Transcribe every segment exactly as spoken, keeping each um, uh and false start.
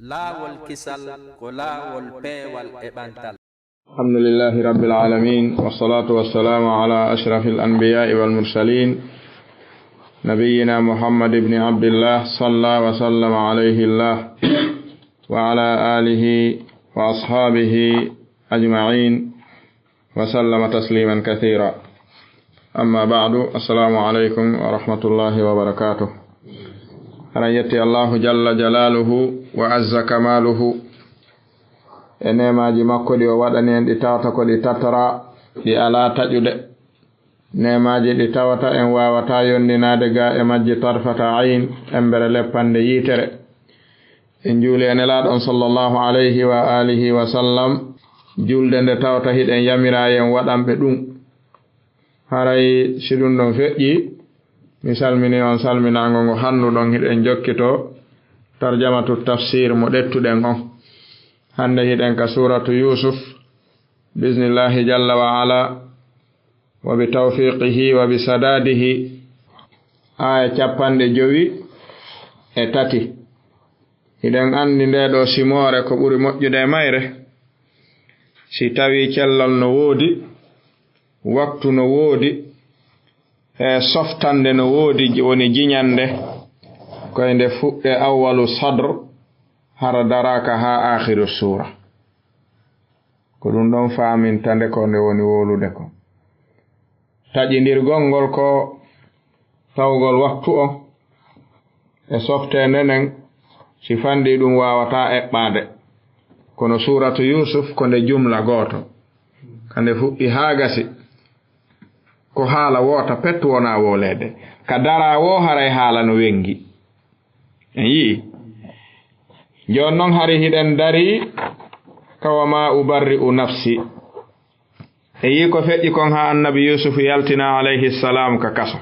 Laawol kisal ko laawol peewal e ɓantal. الحمد لله رب العالمين، والصلاة والسلام على أشرف الأنبياء والمرسلين، نبينا محمد بن عبد الله، صلى وسلم عليه الله، وعلى آله وأصحابه أجمعين، وسلم تسليما كثيرا. أما بعد، السلام عليكم ورحمة الله وبركاته. Aran yetti Allahu jalla jalaluhu wa azza kamaluhu e neemaaji makko ɗi o waɗani en, ɗi tawata ko ɗi tataraa, ɗi alaa taƴude. Neemaaji ɗi tawata en waawataa yonndinaade gaa e majji tarfata ayn, embere leppande yitere. En njuuli e Nelaaɗo on sallallahu alayhi wa alihi wa sallam, julde nde tawata hiɗen yamiraa en waɗanɓe ɗum. Haray si ɗum ɗon feƴƴii, mi salminii on salminaango ngo hannuɗon, hiɗen jokkitoo tarjamatu tafsir mo ɗettuɗen on. Hannde hiɗen ka suuratu Yuusuf, bismillaahi jalla wa ala, wa bi tawfiiqihi wa bi sadaadihi, aaya cappanɗe jowi e tati. Hiɗen anndi ndee ɗoo simoore ko ɓuri moƴƴude e mayre, si tawii cellal no woodi, waktu no woodi, e softannde no woodi, woni jiñannde, ko e nde fuɗɗe awwalu sadr, hara daraaka haa aakhiru suura. Ko ɗum ɗon faaminta nde ko nde woni wowlude ko. Taƴindirgol ngol ko tawgol waktu o e softeende nden, si fanɗii ɗum waawataa eɓɓaade. Kono suuratu Yuusuf ko nde jumla gooto, ka nde fuɗɗi haa gasi. Ko haala woota pet wonaa wowleede. Ka daraa woo haray haala no wenngi. En yi'i. Jooni non hari hiɗen darii ka wa maa ubarri'u nafsi. En yi'i ko feƴƴi kon haa Annabi Yuusufu yaltinaa alayhi salaam ka kaso.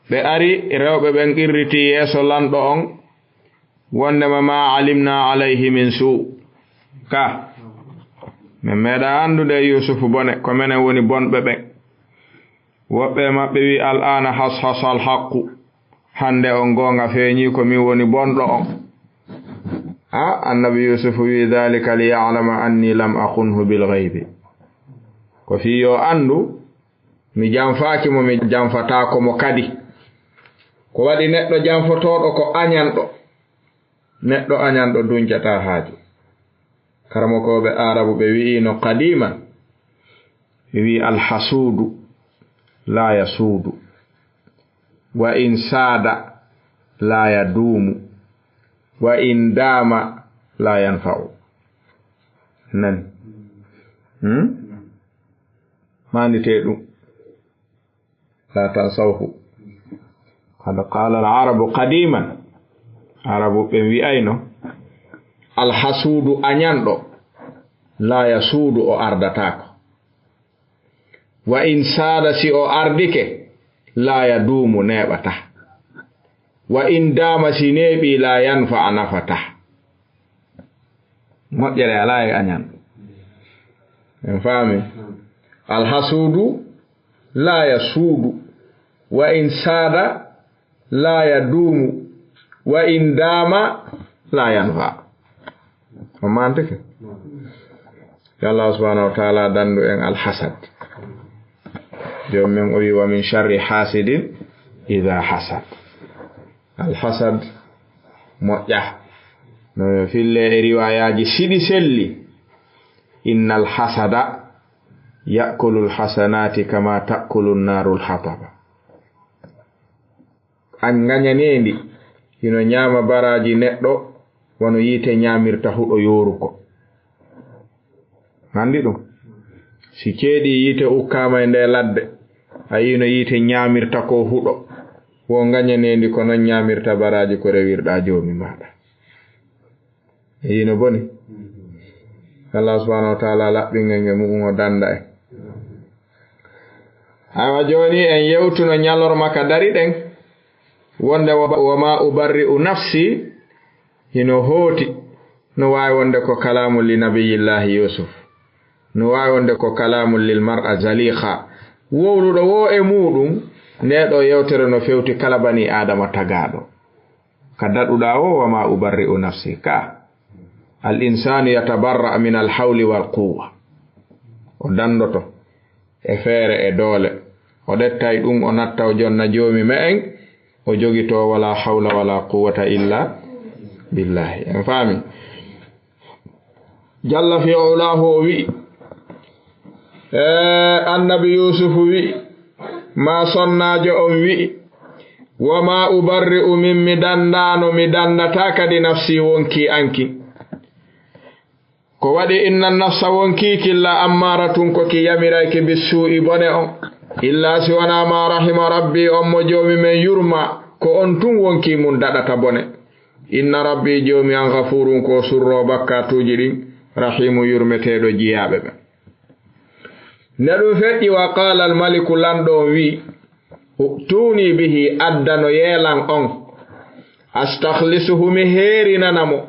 Ɓe ari, rewɓe ɓen qirritii yeeso lanɗo on, wonndema maa alimnaa alayhi min suu. Ka, men meeɗaa anndude e Yuusufu bone, ko menen woni bonɓe ɓen. Woɓɓe e maɓɓe wi'i, al-aana hashasha al-haqqu. Hannde on goonga feeñii ko min woni bonɗo on. Haa Annabi Yuusufu wi'i, daalika li ya'lama anni lam axunhu bil ghaybi. Ko fii yo anndu, mi janfaaki mo, mi janfataako mo kadi. Ko waɗi neɗɗo janfotooɗo ko añanɗo. Neɗɗo añanɗo duñcataa haaju. Karamokooɓe Aarabu ɓe wi'iino qadiiman, ɓe wi'i, alhasuudu laa yasuudu, wa in saada laa yaduumu, wa in daama laa yanfa'u. Nani? Hmm? Maanditee ɗum. Laa tansawhu. Qad qaala al-arabu qadiman. Arabu ɓen wi'ayno, alhasuudu añanɗo, laa yasuudu, o ardataako. Wa in saada, si o ardike, laa yaduumu, neeɓataa. Wa in daama, si neeɓii, laa yanfa, a nafataa. Moƴƴere alaa e añan. En faami? Alhasuudu laa yasuudu, wa in saada laa yaduumu, wa in daama laa yanfa. O mantike. Yo Allah subhanahu wa taala dandu en alhasad. Joom men o wi, wa min sharri hasidin ida hasad. Alhasad moƴƴa. No fille e riwayaaji siɗi selli. Inna alhasada ya'kulu alhasanati kama ta'kulu annaru alhataba. An ngañaneendi hino ñaama baraaji neɗɗo wano yiite ñaamirta huɗo yooruko. Anndi ɗum? Si ceeɗii yiite ukkaama e ndee ladde, a yi'ino yiite ñaamirta ko huɗo, wo ngañaneendi ko non ñaamirta baraaji ko rewirɗaa Joomi maaɗa. E yi'ino boni? Allah subhanahu wa taala laɓɓingel nge mu'un o dannda en. Aywa, jooni en yewtuno ñalorma ka dari ɗen, wonde wa, wa ma ubarri'u nafsi, hino hooti, no waawi wonde ko kalaamu li nabiyyillahi Yuusuf, no waawi wonde ko kalaamu lil mar'a zaliqa. Wowluɗo wo e muuɗum, ndee ɗoo yewtere no fewti kala banii Aadama tagaaɗo. Ka daɗuɗaa o, wa ma ubarri'u nafsi ka. Al insanu yatabarra min al hawli wal quwwa. O dandoto e feere e doole. O ɗettay ɗum, o natta o jonna joomi me'en. O jogito wala hawla wala quwwata illa billahi. En faami? Jalla fi ulahu o wi'i, e, annabi Yusufu wi'i, ma sonnaajo on wi'i, wa ma ubarri'u min, mi dandaano, mi dandata kadi nafsi wonki anki. Ko waɗi inna nafsa wonki killa ammaratun ko ki yamirayki bissu'i bone on. Illa si wona ma rahima rabbi on mo joomi men yurma, ko on tun wonki mun daɗata bone. Inna rabbi joomi an ghafurun ko surro bakkatuji ɗin, rahimu yurmeteɗo jiyaɓe ɓe. Nde ɗum feƴƴi wa qala al maliku lanɗo on wi, tuuni bihi addano yeelan on. Astakhlisuhu mi heerinana mo.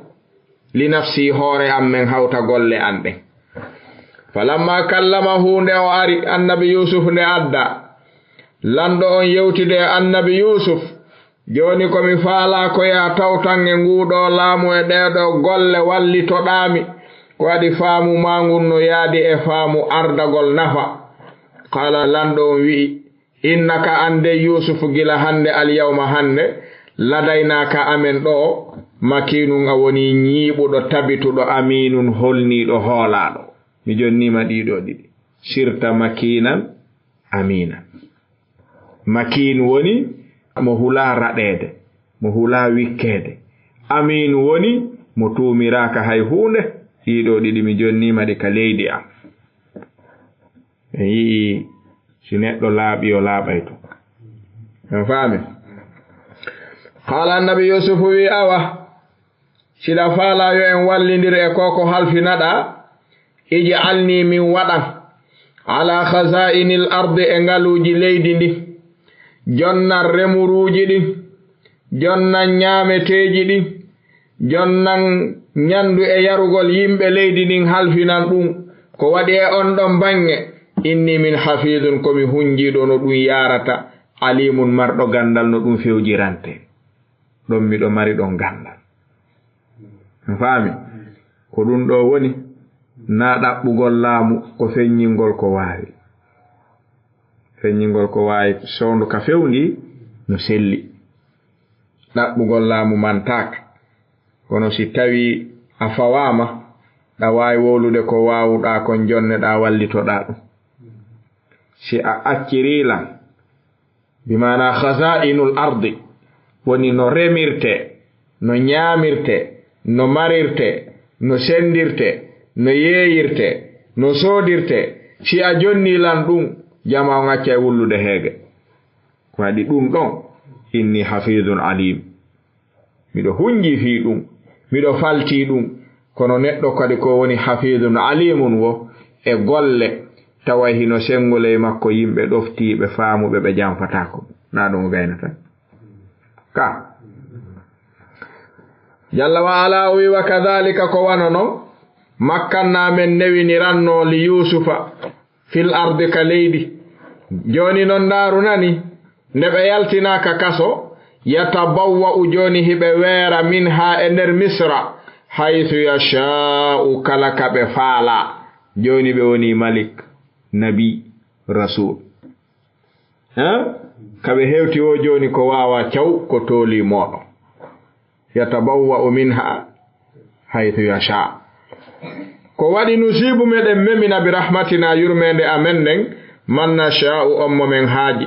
Li nafsi hoore am men hawta golle an ɗen. Falamma kallamahu nde o ari annabi Yusuf nde adda. Lanɗo on yewtide e annabi Yusuf. Jooni ko mi faalaa ko yaa tawtan e nguuɗoo laamu e ɗeeɗoo golle wallitoɗaami. Ko waɗi faamu maa ngun no yaadi e faamu ardagol nafa. Qala lanɗo on wi'i, innaka an dey Yuusufu gila hannde alyawma hannde, ladaynaa ka amen ɗoo, makiinun a wonii ñiiɓuɗo tabituɗo amiinun holniiɗo hoolaaɗo. Mi jonniima ɗiiɗoo ɗiɗi. Sirta makiinan amiinan. Makiin woni mo hulaa raɗeede, mo hulaa wikkeede. Amiin woni mo tuumiraaka hay huunde. Ɗiiɗoo ɗiɗi mi jonniima ɗi ka leydi am. En yi'i si neɗɗo laaɓi o laaɓay to. En faami? Qaala annabi Yuusufu wi awa. Siɗa faalaa yo en wallindir e ko ko halfinaɗaa, ij'alnii min waɗan, alaa khazaa'inil ardi e ngaluuji leydi ndi, jonnan remuruuji ɗin, jonnan ñaameteeji ɗin, jonnan ñandu e yarugol yimɓe leydi ndin halfinan ɗum, ko waɗi e on ɗon baŋŋe, innii min hafiidun ko mi hunjiiɗo no ɗum yaarata, aliimun marɗo ganndal no ɗum fewjirante. Ɗon miɗo mari ɗon ganndal. On faami? Ko ɗum ɗoo woni, naa ɗaɓɓugol laamu ko feññingol ko waawi. Feññingol ko waawi, sowndu ka fewndi no selli. Ɗaɓɓugol laamu mantaaka. Kono si tawii a fawaama, ɗa waawi wowlude ko waawuɗaa kon, jonneɗaa, wallitoɗaa ɗum. Si a accirii lan, bi maanaa khazaa'inul ardi, woni no remirtee, no ñaamirtee, no marirtee, no senndirtee, no yeeyirtee, no soodirtee. Si a jonnii lan ɗum, jamaa on accay wullude heege. Ko waɗi ɗum ɗon, inni hafiizun aliim. Miɗo hunjii fii ɗum, miɗo faltii ɗum, kono neɗɗo kadi ko woni hafiizun aliimun wo e golle, tawa hino senngo ley makko yimɓe ɗoftiiɓe, faamuɓe, ɓe janfataako. Naa ɗum o gaynata? Ka. Jalla wa ala o wi, wa kadhalika ko wano non, makkannaa men newinirannoo li Yuusufa fil ardi ka leydi. Jooni non ndaaru nani, nde ɓe yaltinaaka kaso, yatabawwa'u jooni hiɓe weera minha e nder Misra, haythu yasha'u kala ka ɓe faalaa. Jooni ɓe woni malik, nabi, rasul. Hein? Ka ɓe hewti o jooni ko waawa caw ko tooli mooɗon. Yatabawwa'u minha haythu yasha. Ko waɗi nusiibu meɗen memina bi rahmatina yurmeende amen nden, man nasha'u on mo men haaji.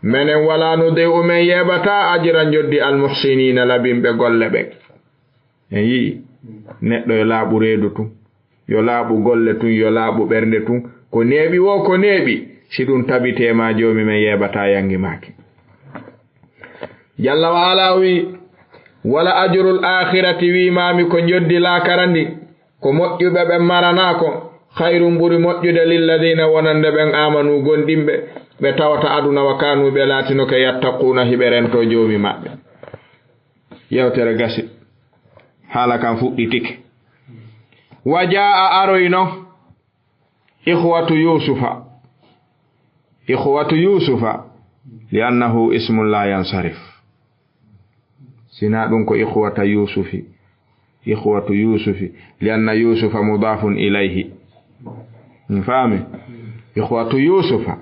Menen wala nudi'u men yeɓata ajra njoddi almuhsiniina labinɓe golle ɓen. En yi'i neɗɗo yo laaɓu reedu tun, yo laaɓu golle tun, yo laaɓu ɓernde tun. Ko neeɓi wo ko neeɓi, si ɗum tabitee ma joomi men yeɓata yangi maaki. Jalla wa ala wi, wala ajrul akhirati wi maami ko njoddi laakara ndi, ko moƴƴuɓe ɓen maranaa ko, khayrun ɓuri moƴƴude lilladina wonande ɓen amanu gonɗinɓe, ɓe tawata aduna wa kanu ɓe laatinoke yattaquuna hiɓe rento joomi maɓɓe. Yewtere gasi. Haala kan fuɗɗitike. Wa jaa'a aroyno ikhwatu Yusufa. Ikhwatu Yusufa, li annahu ismun la yansarif. Sinaa ɗum ko ikhwata Yusufi. Ikhwatu Yusufi. Li anna Yusufa mudafun ilayhi. Mi faami? Ikhwatu Yusufa.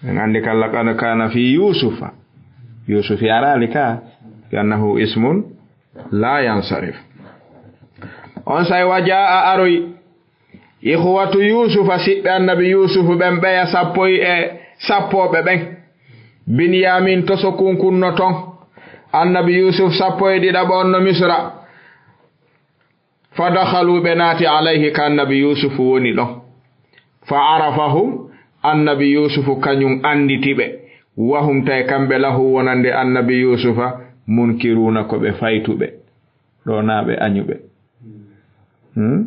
En anndi kala kana, kana fi Yusufa. Yusufi araali ka. Li annahu ismun la yansarif. On say wa jaa aroy. Ikhwatu Yusufa, siɓɓe annabi Yusufu ɓen, ɓeya sappo e sappooɓe ɓen. Binyamin to so kunkunno ton. Annabi Yusuf sappo e ɗiɗaɓo on no Misra. Fa dakhalu, ɓe naati, alayhi, ka annabi Yusufu woni ɗon. Fa arafahum, annabi Yusufu kañum annditi ɓe. Wahum, tawi kamɓe, lahu, wonande annabi Yusufa, munkiruna, ko ɓe faytuɓe. Ɗo na ɓe añuɓe. Hmm?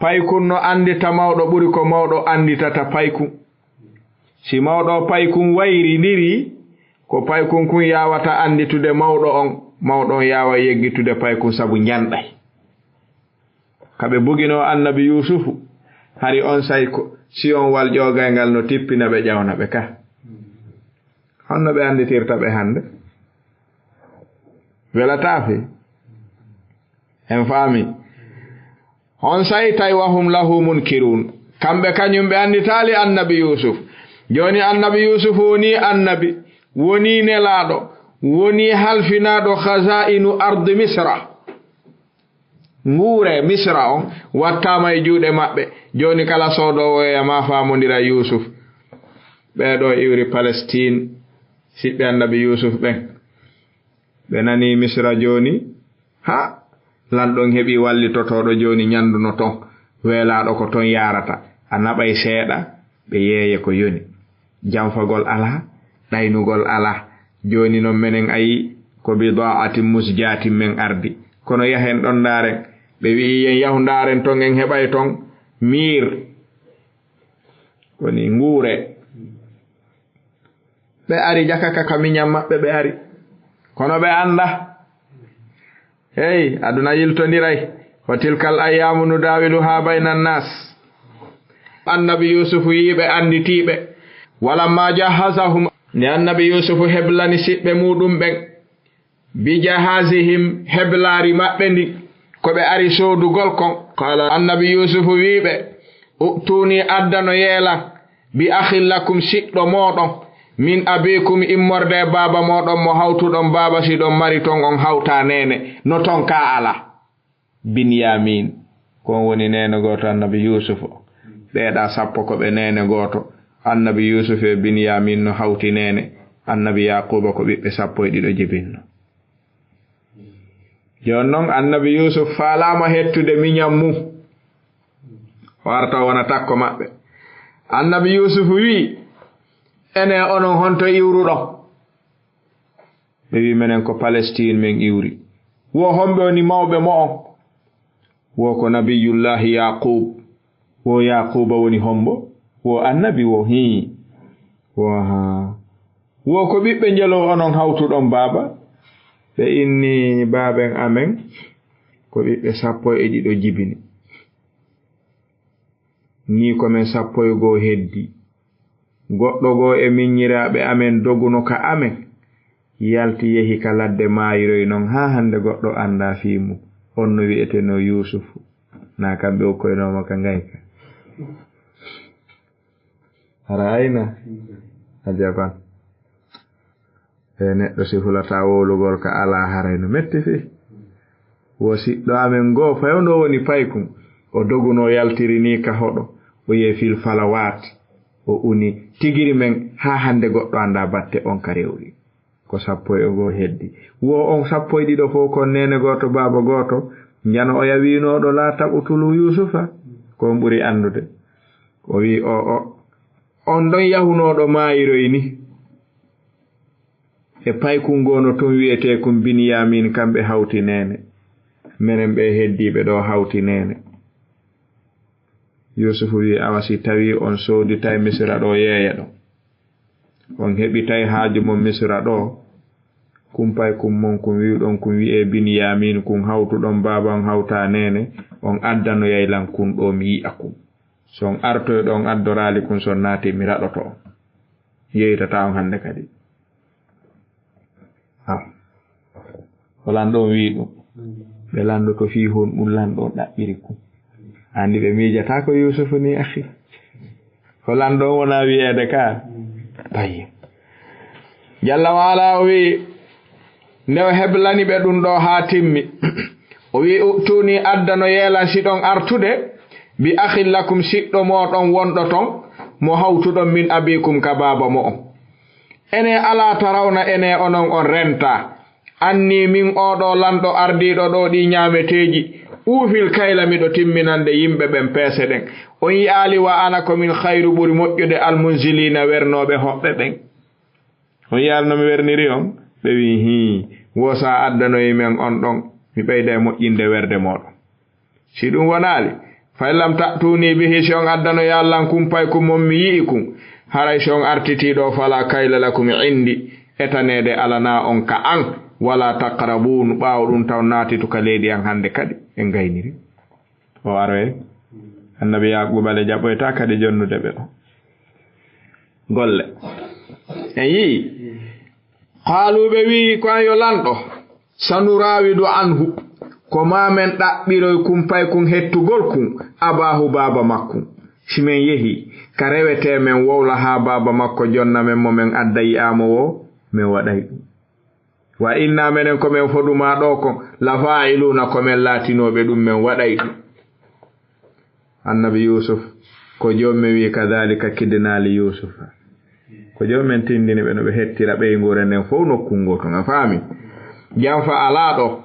Paykun no anndita mawɗo ɓuri ko mawɗo annditata paykun. Si mawɗo paykun wayrindiri, ko paykun kun yaawata annditude mawɗo on, mawɗo on yaawa yeggitude paykun sabu njanɗay. Ka ɓe buginoo annabi Yuusufu, hari on say ko siyon wal ƴoogayngal no tippina ɓe, ƴawna ɓe ka. Honno ɓe annditirta ɓe hannde? Welataa fey. En faami. On say tawi wa hum lahu munkirun. Kamɓe kañum ɓe annditaali annabi Yuusuf. Jooni annabi Yuusuf wonii annabi, wonii nelaaɗo, wonii halfinaaɗo khaza'inu ardi Misra. Nguure Misra on wattaama e juuɗe maɓɓe. Jooni kala soodoowo yeeya maa faamondira Yuusuf. Ɓee ɗoo iwri Palestine, siɓɓe annabi Yuusuf ɓen. Ɓe nanii Misra jooni, ha, lanɗo on heɓii wallitotooɗo jooni ñanndu no ton, weelaaɗo ko ton yaarata. A naɓay seeɗa, ɓe yeeye ko yoni. Janfagol alaa, ɗaynugol alaa. Jooni non menen ayi ko bida'atin musjatin men ardi. Kono yahen ɗon ndaaren. Ɓe wi'i yen yahu ndaaren ton, en heɓay ton miir. Woni nguure. Ɓe ari jakaka ka miñan maɓɓe ɓe ari. Kono ɓe annda. Hey, aduna yiltondiray. Wa tilkal ayyamu nudawiluha bayna nnas. Annabi Yuusufu yi'i ɓe, annditi ɓe. Walamma jahhazahum, nde annabi Yuusufu heblani siɓɓe muuɗum ɓen, bi jahazihim, heblaari maɓɓe ndin, ko ɓe ari soodugol kon. Qala, annabi Yuusufu wi'i ɓe, u'tuni, addanoyee lan, bi akhin lakum, siɗɗo mooɗon, min abikum, immorde e baaba mooɗon mo hawtuɗon baaba, si ɗon mari ton on hawta neene, no ton ka alaa. Binyamin, ko on woni neene gooto annabi Yuusufu. Ɓee ɗaa sappo ko ɓe neene gooto. Annabi Yuusufu e Binyamin no hawti neene. Annabi Yaaquuba ko ɓiɓɓe sappo e ɗiɗo jibinno. Jooni non annabi Yuusuf faalaama hettude miñan mum. O arta o wona takko maɓɓe. Annabi Yuusufu wi'i, enen onon honto iwruɗon? Ɓe wi'i, menen ko Palestine men iwri. Wo homɓe woni mawɓe mo'on? Wo ko nabiyullahi Yaqub. Wo Yaquba woni hombo? Wo annabi wo, hii. Wo, haa. Wo ko ɓiɓɓe njelo onon hawtuɗon baaba? Ɓe inni baaben amen ko ɓiɓɓe sappo e ɗiɗo jibini. Nii ko men sappo e goo heddi. Goɗɗo goo e miññiraaɓe amen doguno ka amen, yalti yehi ka ladde maayiroy non haa hannde goɗɗo anndaa fii mum. On no wi'etenoo Yuusufu. Naa kamɓe ukkoynooma ka ngayka. Hara ayna? Ajaban. E neɗɗo si hulataa wowlugol ka alaa, haray no metti fii. Wo siɗɗo amen goo, fewndo woni paykun, o dogunoo yaltiri nii ka hoɗo, o yehi fil falawaat, o uni. Tigiri men, haa hannde goɗɗo anndaa batte on ka rewri. Ko sappo e goo heddi. Wo on sappo e ɗiɗo fow kon neene gooto, baaba gooto, njano oya wi'unooɗo, "Laa taqtulu Yuusufa." Ko on ɓuri anndude. O wi'i, o, o, on ɗon yahunooɗo maayiroy ni. E paykun goo no tun wi'eteekun Binyamin, kamɓe hawti neene. Menen ɓee heddiiɓe ɗoo hawti neene. Yuusufu wi'i, awa si tawii on sooditay Misira ɗoo yeeya ɗon, on heɓitay haaju mon Misira ɗoo, kun paykun mon kun wi'uɗon kun wi'ee Binyamin, kun hawtuɗon baaba on hawta neene, on addanoyay lan kun ɗoo mi yi'a kun. Si on artoyi ɗoo on addoraali kun, si on naatii mi raɗoto on. Yeeytataa on hannde kadi. Ah. Ko lanɗo on wi'i ɗum. Ɓe landoto fii honɗum lanɗo on ɗaɓɓiri kun. Anndi ɓe miijata ko Yuusufu ni, akhi. Ko lanɗo on wona wi'eede ka. Tayyib. Jalla wa ala o wi'i, nde o heblani ɓe ɗum ɗo haa timmi. O wi'i, "U'tuni, addano yeelan si ɗon artude, bi akhin lakum, siɗɗo mooɗon wonɗo ton, mo hawtuɗon min abikum ka baaba mo'on. Ene alaa tarawna ene onon on renta. Anni min oo ɗo lanɗo ardiiɗo ɗo ɗi ñaameteeji, uufil kayla miɗo timminande yimɓe ɓen peese ɗen. On yi'aali wa ana ko min khayru ɓuri moƴƴude almunziliina wernooɓe hoɓɓe ɓen." On yi'aali no mi werniri on? Ɓe wi'i, "Hii, woosa addanoyi men on ɗon, mi ɓeyda e moƴƴinde werde mooɗon." Si ɗum wonaali, "Fa in lam ta'tuni bihi, si on addanoya lan kun paykun mon mi yi'i kun, haray si on artitii ɗo, fala kayla lakum indi, etaneede alanaa on ka an, wala taqrabun, ɓaawo ɗum taw naatitu ka leydi an hande kadi, en gayniri." O aroye, annabi Yaaquuba le jaɓoyta kadi jonnude ɓe o. Golle. En yi'i. Qaalu, ɓe wi'i, "Ko an yo lanɗo, sanuraawidu anhu, ko maa men ɗaɓɓiroy kun paykun hettugol kun, abaahu, baaba makkun. Si men yehi, ka rewetee men wowla haa baaba makko jonna men mo men adda yi'aamo wo, men waɗay ɗum. Wa inna menen ko men fodu maa ɗo kon, la faa'iluuna, ko men laatinooɓe ɗum, men waɗay ɗum." Annabi Yuusuf, ko joomum wi'i, "Kadhalika kidna li Yuusufa." Ko joomum tindini ɓe no ɓe hettira ɓeynguure nden fow nokku ngootu, a faami? Janfa alaa ɗo.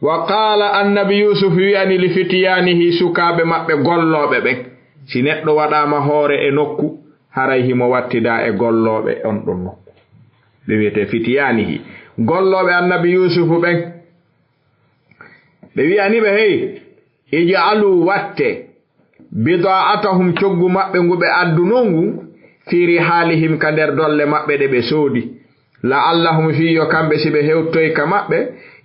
Wa qaala, annabi Yuusuf wi'ani li fitiyaanihi, sukaaɓe maɓɓe gollooɓe ɓen. Si neɗɗo waɗaama hoore e nokku, haray himo wattidaa e gollooɓe on ɗon nokku. Ɓe wi'etee fitiyaanihi, gollooɓe annabi Yuusufu ɓen. Ɓe wi'ani ɓe, "Hey, ij'alu, watte, bidaa'atahum, coggu maɓɓe ngu ɓe addunoo ngun, fi rihaalihim, ka nder dolle maɓɓe ɗe ɓe soodi. La'allahum, fii yo kamɓe, si ɓe hewtoy ka maɓɓe,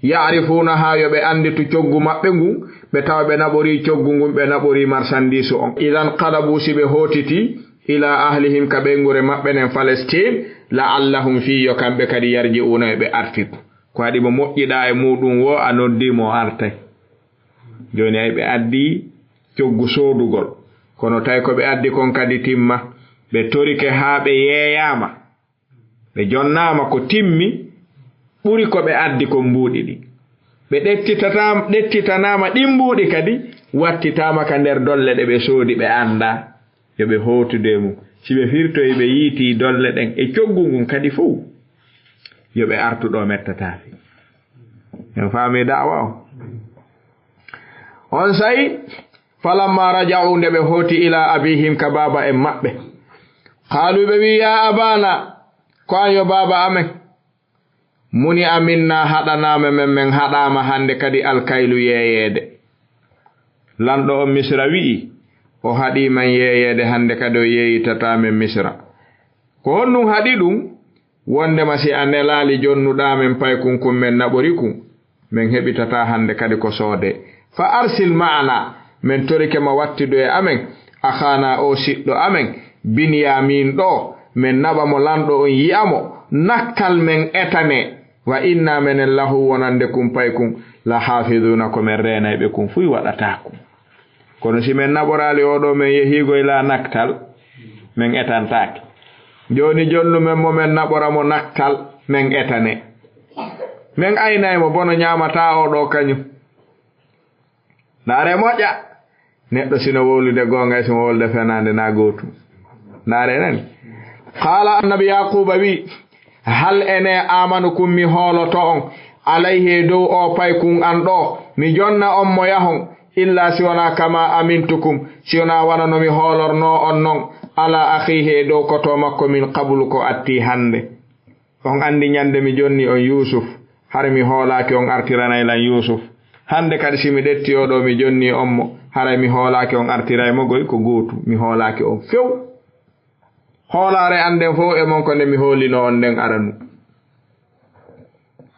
ya'rifuunahaa, yo ɓe annditu coggu maɓɓe ngun, ɓe tawa ɓe naɓorii coggu ngun, ɓe naɓorii marsandiisu on. Idan qalabu, si ɓe hootitii, ilaa ahlihim, ka ɓeynguure maɓɓe nden Palestiin, la'allahum, fii yo kamɓe kadi yarji'uuna, yo ɓe artiku." Ko waɗi mo moƴƴiɗaa e muuɗum woo, a noddii mo, o artay. Jooni ay ɓe addi coggu soodugol. Kono tawi ko ɓe addi kon kadi timma, ɓe torike haa ɓe yeeyaama. Ɓe jonnaama ko timmi, ɓuri ko ɓe addi kon mbuuɗi ɗin. Ɓe ɗettitataam-, ɗettitanaama ɗin mbuuɗi kadi, wattitaama ka nder dolle ɗe ɓe soodi, ɓe anndaa. Yo ɓe hootude mum. Si ɓe firtoyi, ɓe yiitii dolle ɗen e coggu ngun kadi fow, yo ɓe artu ɗo mettataa fi. En faami da'wa o? Onsay, falamma raja'u, nde ɓe hooti, ila abihim, ka baaba en maɓɓe, qaalu, ɓe wi'i, "Ya abana, ko an yo baaba amen. Muni aminna, haɗanaama men, men haɗaama hande kadi alkaylu yeeyeede. Lanɗo on Misra wi'i, o haɗii man yeeyeede, hande kadi o yeeyitataa men Misra. Ko honɗum haɗi ɗum? Wondema si a nelaali jonnuɗaa men paykun kun men naɓori kun, men heɓitataa hande kadi ko soodee. Fa arsil ma'ana, men torike ma wattidu e amen, akhaana, o siɗɗo amen, Binyaamin ɗo, men naɓa mo lanɗo on yi'a mo, naktal men etane, wa inna menen lahu wonande kun paykun, la haafiduuna ko men reenayɓe kun fuy waɗataa kun." Kono si men naɓoraali oo ɗoo men yehiigoy la naktal, men etantaake. Jooni jonnu men mo men naɓora mo naktal, men etane. Men aynay mo bono ñaamataa oo ɗoo kañum. Ndaare moƴƴa. Neɗɗo sino wowlude goonga e simo wowlude fenaande na gootum. Ndaare nani. Qaala annabi Yaquuba wi, "Hal ene amanukum mi hooloto on, alayhi e dow o paykun an ɗo, mi jonna on mo yahon, illa si wonaa kama amintukum, si wonaa wano no mi hoolornoo on non, ala akhihi e dow koto makko min qablu ko atti hande." On anndi ñande mi jonni on Yuusuf, hara mi hoolaaki on artiranay lan Yuusuf. Hande kadi si mi ɗetti oo ɗoo mi jonni on mo, haray mi hoolaaki on artiray mo goy ko gootu, mi hoolaaki on few. Hoolaare an nden fow e mon ko nde mi hoolino on nden aranu.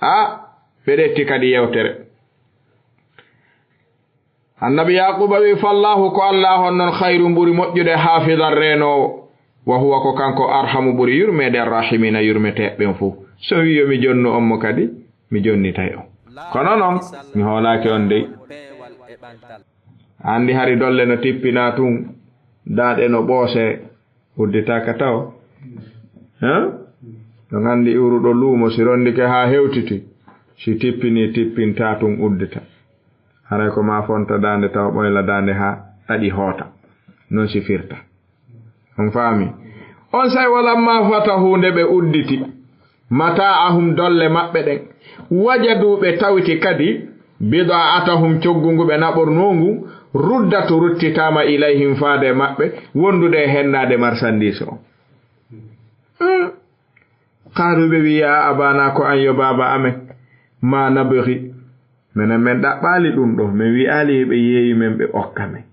A, ɓe ɗetti kadi yewtere. Annabi Yaquuba wi, "Fallaahu ko Allaahu on non khayrun ɓuri moƴƴude, haafidan reenoowo, wa huwa ko kanko arhamu ɓuri yurmeede arrahimiina yurmeteeɓe ɓen fow." So wi yo mi jonnu on mo kadi, mi jonnitay on. Kono non, mi hoolaaki on dey. Anndi hari dolle no tippinaa tun, daaɗe no ɓoosee, udditaaka taw. Hein? Ɗon anndi iwruɗo luumo, si rondike haa hewtiti, si tippinii, tippintaa tun uddita. Haray ko maa fonta daande tawa ɓoyla daande haa ɗaɗi hoota. Non si firta. On faami? On say walamma fatahu nde ɓe udditi. Mata'ahum dolle maɓɓe ɗen. Wajadu ɓe tawti kadi bida'atahum coggu ngu ɓe naɓornoo ngu ruddatu ruttitaama ilayhim faade maɓɓe wondude e hennaade marsandiis o. Hmm. Qaalu ɓe wi'i, "Ya abana ko an yo baaba amen. Ma nabghi. Menen men ɗaɓɓaali ɗum ɗo. Men wi'aali ɓe yeeyi men ɓe okka men.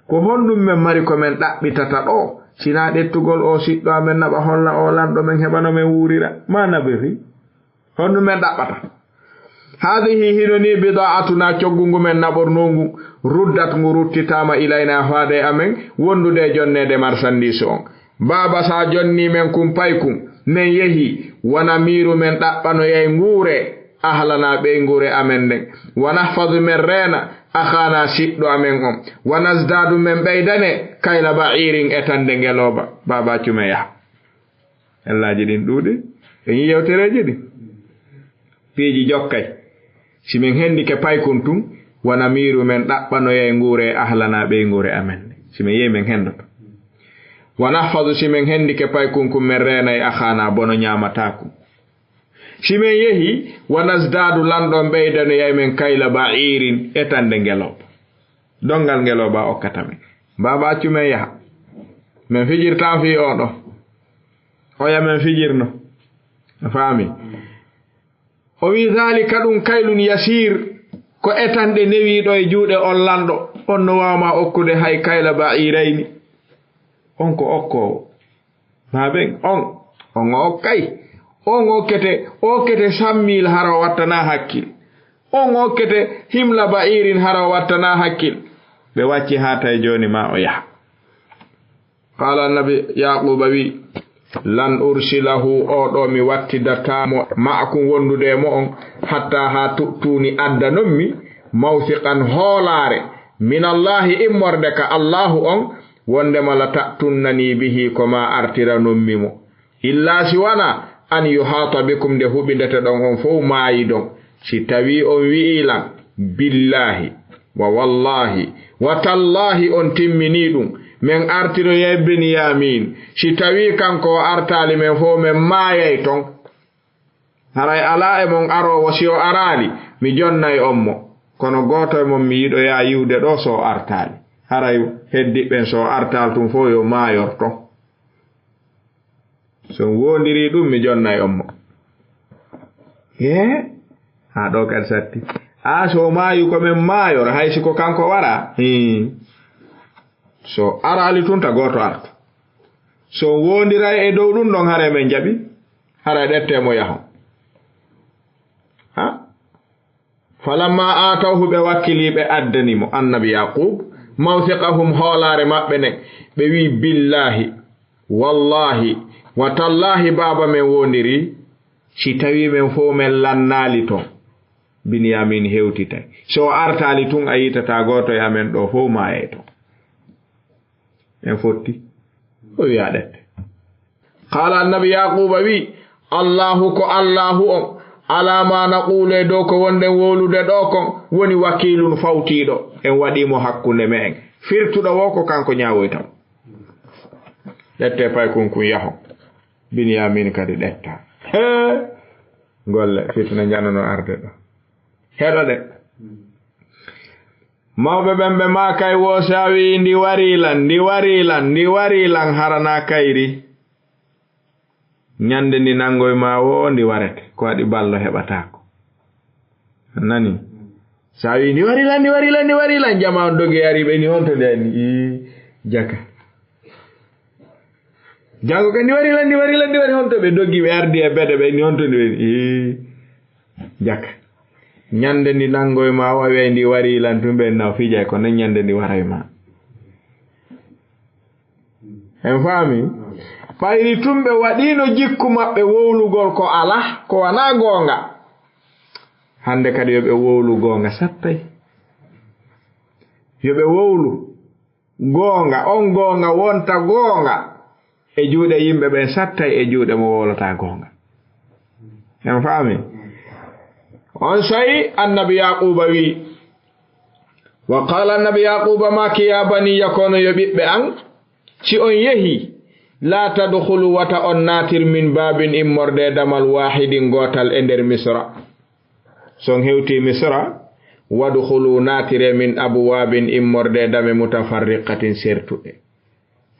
Ko honɗum men mari ko men ɗaɓɓitata ɗo? Sinaa ɗettugol o siɗɗo amen naɓa holla o lanɗo men heɓa no men wuurira. Ma nabghi. Honɗum men ɗaɓɓata? Haadihi hino ni bida'atuna coggu ngu men naɓornoo ngu ruddat ngu ruttitaama ilayna faade e amen wondude e jonneede marsandiis on. Baaba sa jonni men kun paykun, men yehi, wa namiiru men ɗaɓɓanoyay nguure, ahlana ɓeynguure amen nden. Wa nahfadu men reena, akhana siɗɗo amen on. Wa nazdaadu men ɓeydane, kayla ba'iirin etande ngelooba. Baaba accu men yaha. Ellaaji ɗin ɗuuɗi. En yii yewtereeji ɗin. Piiji jokkay. Si men hendike paykun tun, wa namiiru men ɗaɓɓanoyay nguure ahlana ɓeynguure amen. Si men yehi men hendoto. Wa nahfadu si men hendike paykun kun men reenay akhana bono ñaamataa kun. Si men yehi, wa nazdaadu lanɗo on ɓeydanoyay men kayla ba'iirin etande ngelooba. Donngal ngelooba okkata men. Baaba accu men yaha. Men fijirtaa fii o ɗo. Oya men fijirno. A faami? O wi'i, "Zaalika ɗum kaylun yasiir, ko etanɗe newiiɗo e juuɗe on lanɗo, on no waawma okkude hay kayla ba'iirayni." On ko okkoowo. Maa ɓen, on, on o okkay. On okkete, okkete cent mille hara o wattanaa hakkil. On okkete himla ba'iirin hara o wattanaa hakkil. Ɓe wacci haa tawi jooni maa o yaha. Qaala annabi Yaaquuba wi, "Lan ursilahu, o ɗo mi wattidataa mo ma'akum wondude e mo'on, hatta haa tu'tuuni addanon mi, mawsiqan hoolaare, minallaahi immorde ka Allaahu on, wondema la ta'tunnani bihi ko maa artiranon mi mo." Illaa si wanaa an yuhaata bikum, nde huɓindete ɗon on fow maayidon. Si tawii on wi'ii lan, "Billaahi, wa wallaahi, wa tallaahi," on timminii ɗum, men artiroyay Beniyaamin. Si tawii kanko o artaali men fow, men maayay ton. Haray alaa e mon aroowo, si o araali, mi jonnay on mo. Kono gooto e mon mi yiɗoyaa yi'ude ɗoo so o artaali. Haray heddiɓɓen so o artaali tun fow yo maayor ton. So on woondirii ɗum, mi jonnay on mo. Ee, haa ɗoo kadi satti. Aa, so o maayu ko men maayora, hay si ko kanko wara. Hii. So araali tun, ta gooto artu. So on woondiray e dow ɗum ɗon, haray men jaɓi, haray ɗettee mo yahon. Ha? Falamma aatawhu, ɓe wakkilii, ɓe addani mo, annabi Yaqub, mawsiqahum, hoolaare maɓɓe nden, ɓe wi'i, "Billaahi, wallaahi, wa tallaahi, baaba men woondirii, si tawii men fow men lannaali ton, Biniyaamin hewtitay. So o artaali tun, a yi'tataa gooto e amen ɗoo fow maayay ton." En fotti. O wi'a ɗette. Qaala annabi Yaaquuba wi, "Allaahu ko Allaahu on, alaa maa naquulu e dow ko wonɗen wowlude ɗoo kon, woni wakiilun fawtiiɗo. En waɗii mo hakkunde me'en. Firtuɗo wo ko kanko ñaawoyta mo." Ɗettee paykun kun yahon. Biniyaamin kadi ɗetta. Hee! Golle, fitina njanano arde ɗo. Heɗo de. Mawɓe ɓen ɓe maakay woo, si a wi'i, "Ndi warii lan, ndi warii lan, ndi warii lan," hara naa kayri. Ñande ndi nanngoy maa woo, ndi warete. Ko waɗi ballo heɓataako. A nani? Si a wi'i, "Ndi warii lan, ndi warii lan, ndi warii lan," jamaa on dogi ari ɓe ni, "Honto ndi ari?" Ii, jaka. Janngo kadi, "Ndi warii lan, ndi warii lan, ndi warii." Honto ɓe dogi, ɓe ardi e bede ɓe ni, "Honto ndi warii?" Ii. Jaka. Ñande ndi nanngoy maa o, a wi'ay, "Ndi warii lan," tun ɓe na fijay, ko nen ñande ndi waray maa. En faami? Ɓayri tun ɓe waɗiino jikku maɓɓe wowlugol ko alaa, ko wanaa goonga. Hannde kadi yo ɓe wowlu goonga sattay. Yo ɓe wowlu goonga, on goonga wonta goonga e juuɗe yimɓe ɓen sattay e juuɗe mo wowlata goonga. En faami? On sa'i Annabi Yaaquuba wi'i, wa qaala Annabi Yaaquuba maaki, "Yaa baniya, kono yo ɓiɓɓe an, si on yehi, laa tadkhulu, wata on naatir, min baabin, immorde e damal, waahidin, gootal, e nder Misra. Si on hewtii Misra, wadkhulu, naatire, min abwaabin, immorde e dame, mutafarriqatin, sertuɗe."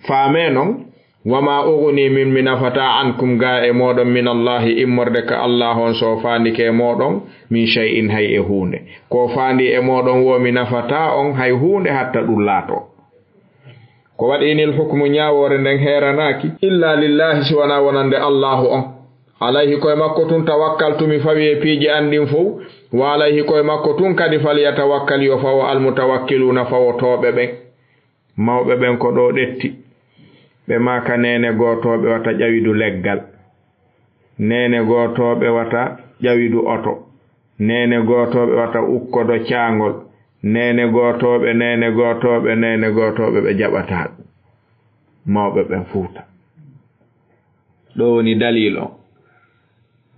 Faamee non, wa maa ughni min, mi nafataa, ankum, gaa e mooɗon, min Allaahi, immorde ka Allaahu on, so faandike e mooɗon, min shay'in, hay e huunde. Ko faandi e mooɗon woo, mi nafataa on hay huunde hatta ɗum laatoo. Ko waɗi inil hukmu, ñaawoore nden heeranaaki, illaa lillaahi, si wanaa wonande Allaahu on. Alayhi, ko e makko tun, tawakkaltu, mi fawi e piiji an ɗin fow, wa alayhi, ko e makko tun kadi, falyatawakkal, yo fawo, almutawakkiluuna, fawotooɓe ɓen. Mawɓe ɓen ko ɗoo ɗetti. Ɓe maaka neene gootooɓe wata ƴawidu leggal. Neene gootooɓe wata ƴawidu oto. Neene gootooɓe wata ukkodo caangol. Neene gootooɓe, neene gootooɓe, neene gootooɓe, ɓe jaɓataa ɗum. Mawɓe ɓen Fuuta. Ɗoo woni dalil on.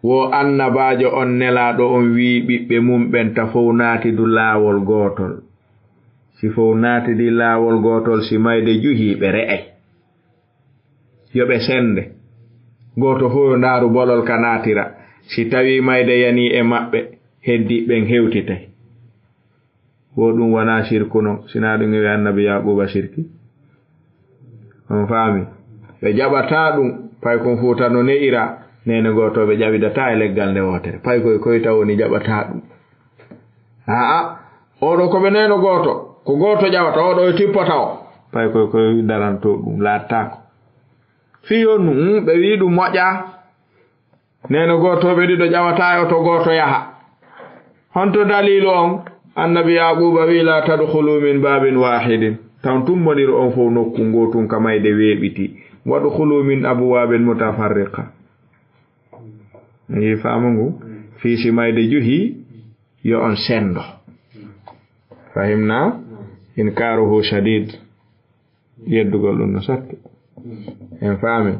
Wo annabaajo on nelaaɗo on wi'i ɓiɓɓe mum ɓen ta fow naatidu laawol gootol. Si fow naatidi laawol gootol, si mayde juhii, ɓe re'ay. Yo ɓe sende. Gooto fow yo ndaaru bolol ka naatira. Si tawii mayde yanii e maɓɓe, heddiiɓe ɓen hewtitay. Wo ɗum wonaa sirku non, sinaa ɗum e Annabi Yaaquuba sirki. On faami? Ɓe jaɓataa ɗum, paykun Fuuta no ne'ira, neene gootooɓe ƴawidataa e leggal nde wootere. Paykoy koy taw woni jaɓataa ɗum. Aa, oɗo ko ɓe neeno gooto, ko gooto ƴawata, oɗo e tippata o. Paykoy koy darantoo ɗum, laattaako. Fii on, mm, ɓe wi'i ɗum moƴƴaa. Neene gootooɓe ɗiɗo ƴawataa e oto gooto yaha. Honto daliilu on? Annabi Yaaquuba wi'i, "Laa tadkhulu min baabin waahidin." Taw tummbondir on fow nokku ngootun ka mayde weeɓiti. "Wadkhulu min abwaabin mutafarriqa." Yi faamu ngu? Fii si mayde juhii, yo on sendo. Fahimnaa? Inkaaruhu shadiid. Yeddugol ɗum no satti. En faami.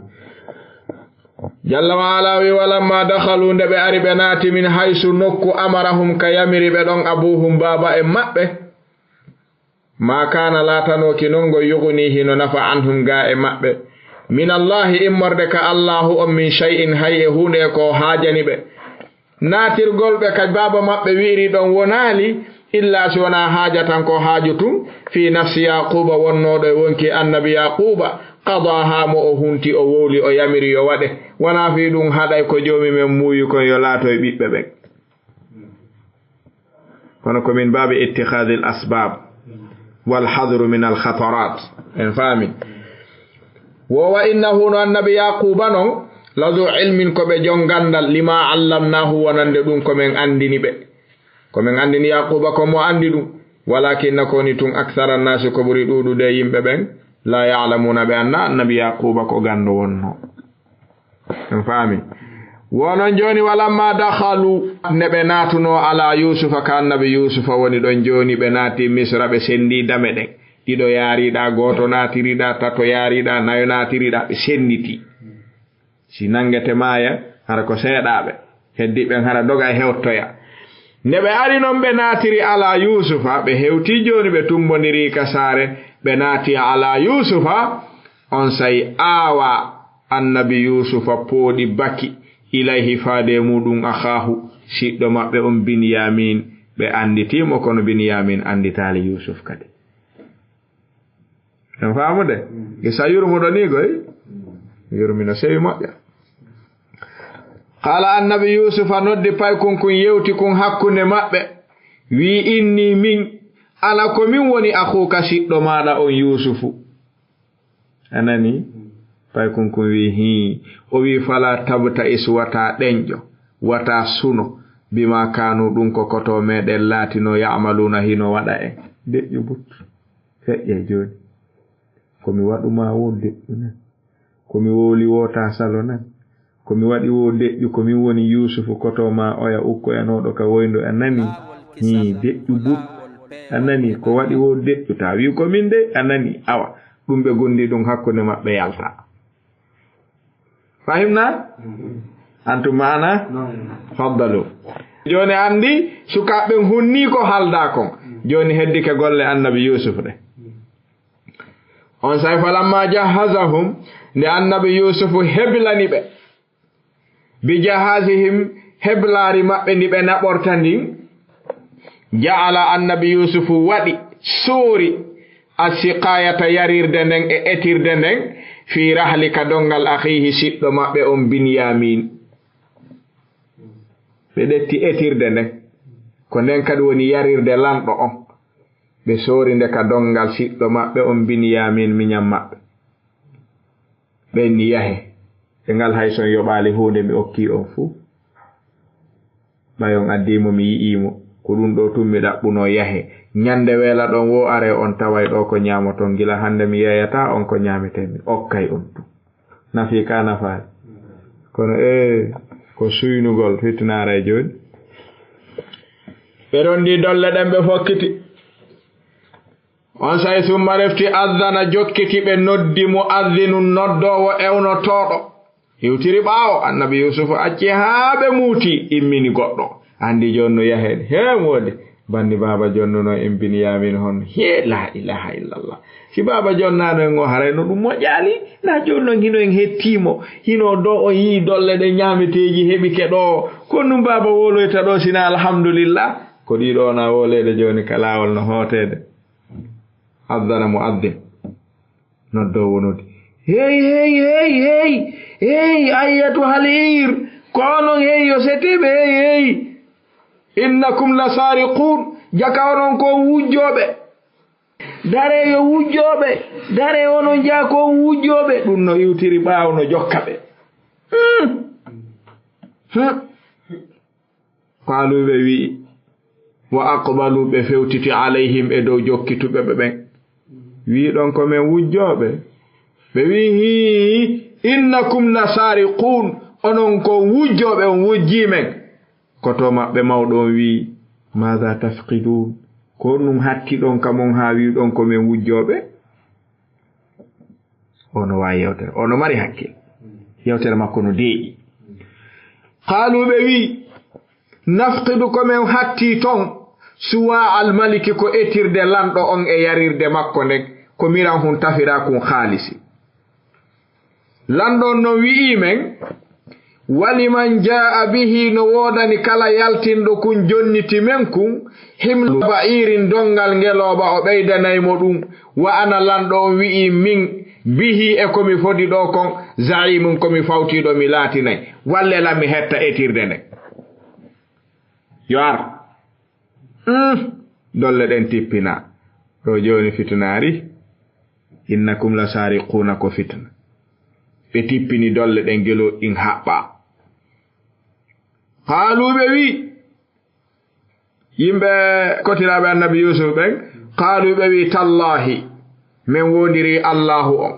Jalla wa ala wi, "Walamma dakhalu," nde ɓe ari ɓe naati, "min haysu," nokku, "amarahum," ka yamiri ɓe ɗon, "abuhum," baaba en maɓɓe. "Ma kana," laatanooki non ngoy, "yughni," hino nafa, "anhum," gaa e maɓɓe, "min Allahi," immorde ka Allahu on, "min shay'in," hay e huunde e ko haajani ɓe. Naatirgol ɓe ka baaba maɓɓe wi'iri ɗon wonaali, illaa si wonaa haaja tan ko haaju tun, fii nafsi Yaaquuba, wonnooɗo e wonki Annabi Yaaquuba, qadaahaa, mo o hunti, o wowli, o yamiri yo waɗe. Wonaa fii ɗun haɗay ko Joomi men muuyi kon yo laato e ɓiɓɓe ɓen. Kono ko min baabi ittikhadil asbaab wal hadru min al khataraat. En faami? Wo wa innahu, no Annabi Yaaquuba non, la zu ilmin, ko ɓe jon ganndal, lima allamnaahu, wonande ɗum ko men anndini ɓe. Ko men anndini Yaaquuba ko mo anndi ɗum. Walakinna, ko woni tun, akthara nnaasi, ko ɓuri ɗuuɗude e yimɓe ɓen, la ya'lamuuna, ɓe anndaa Annabi Yaaquuba ko ganndo wonnoo. En faami? Wonon jooni, walamma dakhalu, nde ɓe naatunoo ala Yuusufa, ka Annabi Yuusufa woni ɗon jooni, ɓe naati Misra, ɓe senndii dame ɗen. Ɗiɗo yaariɗaa, gooto naatiriɗaa, tato yaariɗaa, nayo naatiriɗaa, ɓe sennditii. Si nanngete maaya, hara ko seeɗaaɓe. Heddiiɓe ɓen hara doga e hewtoya. Nde ɓe ari non, ɓe naatiri ala Yuusufa, ɓe hewtii jooni, ɓe tummbondirii ka saare, ɓe naati ala Yuusufa, onsay aawa Annabi Yuusufa pooɗi baki, ilayhi, faade e muuɗum, akhaahu, siɗɗo maɓɓe on Binyaamin. Ɓe annditii mo, kono Binyaamin annditaali Yuusuf kadi. En faamude? Gisa yurmuɗo ni goy? Yurmi no sewi moƴƴa. Qaala, Annabi Yuusufa noddi paykun kun, yewti kun hakkunde maɓɓe, wi'i, inni min, ana ko min woni akhuuka siɗɗo maaɗa on Yuusufu. A nani? Paykun kun wi'i, hii. O wi'i, fala tabta'is, wata ɗenƴo, wata suno, bima kaanu, ɗum ko koto meɗen laatinoo, ya'maluuna, hino waɗa en. Deƴƴu but. Feƴƴe jooni. Ko mi waɗu ma woo deƴƴu nan. Ko mi wowli woo ta salo nan. Ko mi waɗi woo deƴƴu, ko min woni Yuusufu, koto ma oya ukkoyanooɗo ka woyndo, a nani? Hii, deƴƴu but. A nani? Ko waɗi woo deƴƴu, taa wi'u ko min de, a nani? Awa, ɗum ɓe gondi ɗum hakkunde maɓɓe yalta. Fahimna? Antum maana? Faddalu. Jooni anndi, sukaaɓe ɓen hunnii ko haldaa kon. Jooni heddike golle Annabi Yuusufu ɗe. On say, falamma jahhazahum, nde Annabi Yuusufu heblani ɓe, bi jahazihim, heblaari maɓɓe ndi ɓe naɓorta ndin, ja'ala, Annabi Yuusufu waɗi, soori, assiqaayata, yarirde nden e etirde nden, fii rahli, ka donngal, akhiihi, siɗɗo maɓɓe on Binyaamin. Ɓe ƴetti etirde nden, ko nden kadi woni yarirde lanɗo on. Ɓe soori nde ka donngal siɗɗo maɓɓe on Binyaamin, miñan maɓɓe. Ɓe inni, yahe, e ngal hay so on yoɓaali huunde mi okkii on fuu. Ɓay on addii mo, mi yi'ii mo. Ko ɗum ɗoo tun mi ɗaɓɓunoo, yahe. Ñande weela ɗon woo, aree on taway ɗoo ko ñaamoton. Gila hande mi yeeyataa on ko ñaameten, mi okkay on tun. Nafii ka nafaali. Kono, ee, ko suynugol fitnaare jooni. Ɓe ronndii dolle ɗen, ɓe fokkiti. On say, summa refti, azzana, jokkiti, ɓe noddi, mu'azzinun, noddoowo ewnotooɗo. Iwtiri ɓaawo, Annabi Yuusufu acci haa ɓe muuti, immini goɗɗo. Anndi jooni no yahen. Hee, moodi. Banni baaba jonnuno en Binyaamin hon. Hee, laa ilaaha illallah. Si baaba jonnaano en o, haray no ɗum moƴƴaali. Na jooni non hino en hettii mo. Hino ɗoo o yi'i dolle ɗe ñaameteeji heɓike ɗoo. Ko ɗum baaba wowloyta ɗoo, sina alhamdulillah. Ko ɗii ɗoo na wowleede jooni ka laawol no hooteede. Azzana mu'azzin. Noddoowo noddi. Hey, hey, hey, hey, hey, ayyatuhal ir. Ko onon, hey, yo setiiɓe, hey, hey. Innakum la sariqun. Jaka onon ko wujjooɓe. Dare yo wujjooɓe. Dare onon jaa ko wujjooɓe. Ɗum no iwtiri ɓaawo no jokka ɓe. Hmm. Hmm. Qaalu, ɓe wi'i, wa aqbalu, ɓe fewtiti alayhim, e dow jokkituɓe ɓe ɓen. Wi'i ɗon ko men wujjooɓe. Ɓe wi'i, hii, innakum la sariqun, onon ko wujjooɓe, on wujjii men. Ko to maɓɓe mawɗo on wi'i, maada tafqidun? Ko honɗum hatti ɗon ka mon haa wi'i ɗon ko men wujjooɓe? Ono waawi yewtere, ono mari hakkil. Yewtere makko no deeƴi. Qaalu, ɓe wi'i, nafqidu, ko men hattii ton, suwaa al maliki, ko etirde lanɗo on e yarirde makko nden, ko miran hun tafiraa kun haalisi. Lanɗo on non wi'ii men, waliman jaa'a bihi, no woodani kala yaltinɗo kun jonniti men kun, himlu ba'irin, donngal ngelooba, o ɓeydanay mo ɗum. Wa ana, lanɗo on wi'i min, bihi, e ko mi fodi ɗoo kon, za'imun, ko mi fawtiiɗo, mi laatinay. Walle lan mi hetta etirde nden. Yo ar. Mm. Dolle ɗen tippina. Ɗo jooni fitnaari. Innakum la sariquna, ko fitna. Ɓe tippini dolle ɗen, gelo in haɓɓa. Qaalu, ɓe wi, yimɓe kotiraaɓe Annabi Yuusuf ɓen, qaalu, ɓe wi, tallaahi, men woondirii Allaahu on.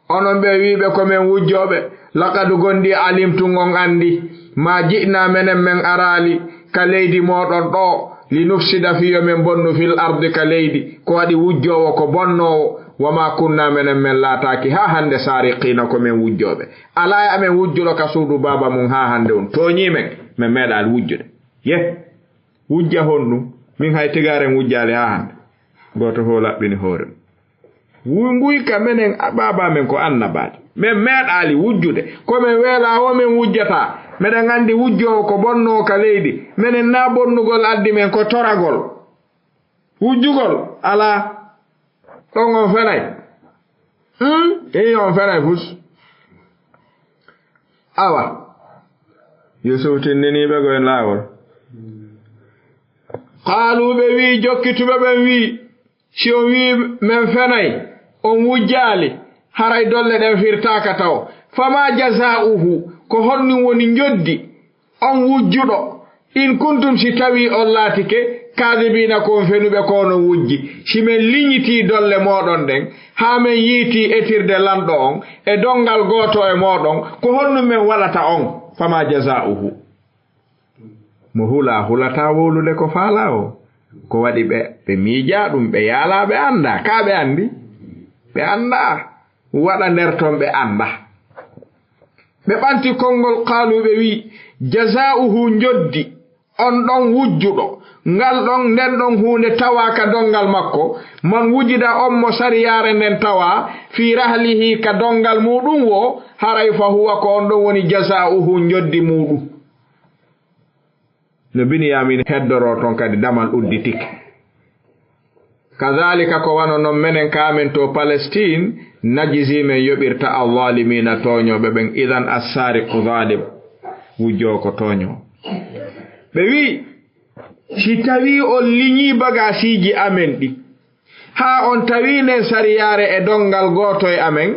Onon ɓe wi'ɓe ko men wujjooɓe, laqad, gonɗi, alimtum, on anndi, ma ji'na, menen men araali, ka leydi mooɗon ɗoo, li nufsida, fii yo men bonnu, fil ardi, ka leydi, ko waɗi wujjoowo, ko bonnoowo, wa ma kunna, menen men laataaki, haa hannde, saariqiina, ko men wujjooɓe. Alaa e amen wujjuɗo ka suudu baaba mum haa hannde, on tooñii men, men meeɗaali wujjude. Yeh, wujja honɗum? Min hay tigaare en wujjaali haa hannde. Gooto fof laɓɓini hoore mum. Wu-, nguyka menen, a, baaba men ko annabaajo. Men meeɗaali wujjude. Ko men weelaa o men wujjataa. Meɗen anndi wujjoowo ko bonnoowo ka leydi. Menen na bonnugol addi men, ko toragol. Wujjugol alaa. Ɗon on fenay. Hmm? Eyi, on fenay fus. Awa. Yuusuf tindinii ɓe ko e laawol. Qaalu, ɓe wi'i, jokkituɓe ɓen wi'i, si on wi'i men fenay, on wujjaali, haray dolle ɗen firtaaka taw. Fama jazaa'uhu, ko honɗum woni njoddi on wujjuɗo, in kuntum, si tawii on laatike, Kaadibiina, ko on fenuɓe, ko onon wujji. Si men liñitii dolle mooɗon ɗen, haa men yiitii etirde lanɗo on e donngal gooto e mooɗon, ko honɗum men waɗata on? Famaa jazaa'uhu. Mo hulaa, hulataa wowlude ko faalaa o. Ko waɗi ɓe, ɓe miijaa ɗum, ɓe yaalaa, ɓe anndaa. Kaa ɓe anndi? Ɓe anndaa. Waɗa nder ton ɓe anndaa. Ɓe ɓanti konngol, qaaluu, ɓe wi'i, jazaa'uhu, njoddi on ɗon wujjuɗo ngal ɗon, nden ɗon huunde tawaa ka donngal makko, man wujida, on mo sariyaare nden tawaa, fii rahlihi, ka donngal muuɗum woo, haray fa huwa, ko on ɗon woni jazaa'uhu, njoddi muuɗum. No Biniyaamin heddoroo ton kadi, damal udditike. Kadaalika, ko wano non menen ka amen to Palestiin, najzi, men yoɓirta, az-zaalimiina, tooñooɓe ɓen. Idan, as-saariqu zaalim, wujjoowo ko tooñoowo. Ɓe wi'i, si tawii on liñii bagaasiiji amen ɗi, haa on tawii nden sariyaare e donngal gooto e amen,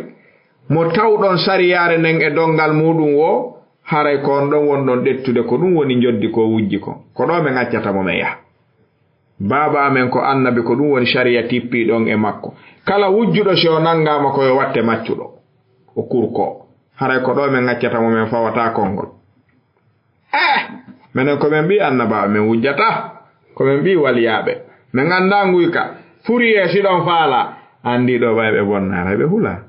mo tawɗon sariyaare nden e donngal muuɗum woo, haray ko on ɗon wonɗon ƴettude, ko ɗum woni njoddi ko wujji kon. Ko ɗoo men accata mo, men yaha. Baaba amen ko annabi, ko ɗum woni sariya tippii ɗon e makko. Kala wujjuɗo, si o nanngaama, ko yo watte maccuɗo, o kurkoo. Haray ko ɗoo men accata mo, men fawataa konngol. Eh, menen ko men ɓii annabaaɓe, men wujjataa. Ko men ɓii waliyaaɓe. Men anndaa nguyka. Furiyee, si ɗon faalaa. Anndii ɗoo ɓay ɓe bonnaa, haray ɓe hulaa.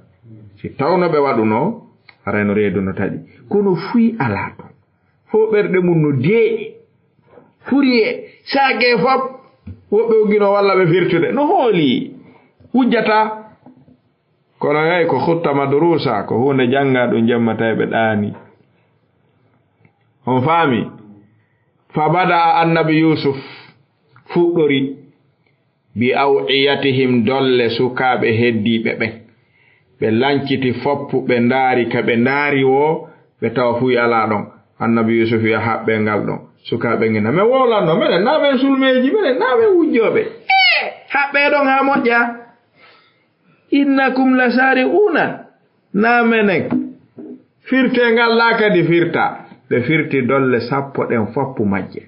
Si tawno ɓe waɗunoo, haray no reedu no taƴi. Kono fuy alaa ton. Fow ɓerɗe mum no deeƴi. Furiyee, saakee fop. Woɓɓe uggino walla ɓe firtude. No hoolii. Wujjataa. Kono yahi ko khutta madrusa, ko huunde janngaa ɗum jemma tawi ɓe ɗaani. On faami? Fa bada, annabi Yuusuf fuɗɗori, bi aw'iyatihim, dolle sukaaɓe heddiiɓe ɓen. Ɓe lanciti foppu, ɓe ndaari ka ɓe ndaari woo, ɓe tawa fuy alaa ɗon. Annabi Yuusuf wi'a, haɓɓee ngal ɗon. Sukaaɓe ngina, men wowlanno, menen naa men sulmeeji, menen naa men wujjooɓe. Eh, haɓɓee ɗon haa moƴƴa. Innakum la sariquna, naa menen. Firtee ngal ɗaa kadi firta. Ɓe firti dolle sappo ɗen foppu majje.